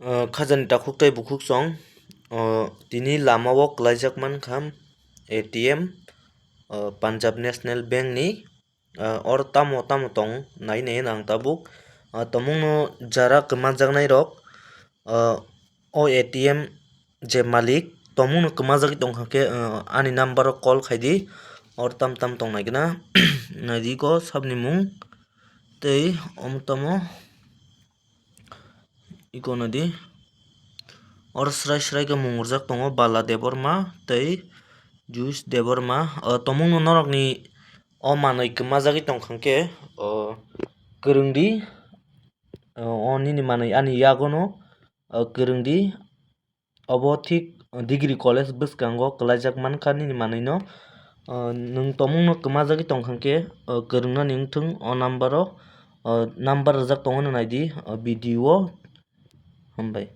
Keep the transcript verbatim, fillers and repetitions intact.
Ah, khajani takhuk tei bukhuk song, ah, tini lama o kwlaijak mankha A T M, ah, Punjab National Bank ni, ah, or tamo tamo tong nai nai ang tabuk, ah, tomungno jara kwmajaknai rok, ah, o A T M je malik tomungno kwmajagwi tongkha khe, ah, ani number o call khaidi, or tam tam tong nai gana naidi ko sabni mung tei omo tamo. Iko nadi. Or srai srai khe mung rijak tongo Bala Debbarma tei Juice Debbarma. O tomungno norokni o manwi kwmajagwi tongkha khe, o kwrwngdi, o nini manwi ani yagono, o kwrwngdi. Obo thik degree college bwskango kwlaijak mankha nini manwino. O nwng tomungno kwmajagwi tongkha khe, o kwrwngnani wngthung o number o, o number rijak tongo naidi o video o. Hambai.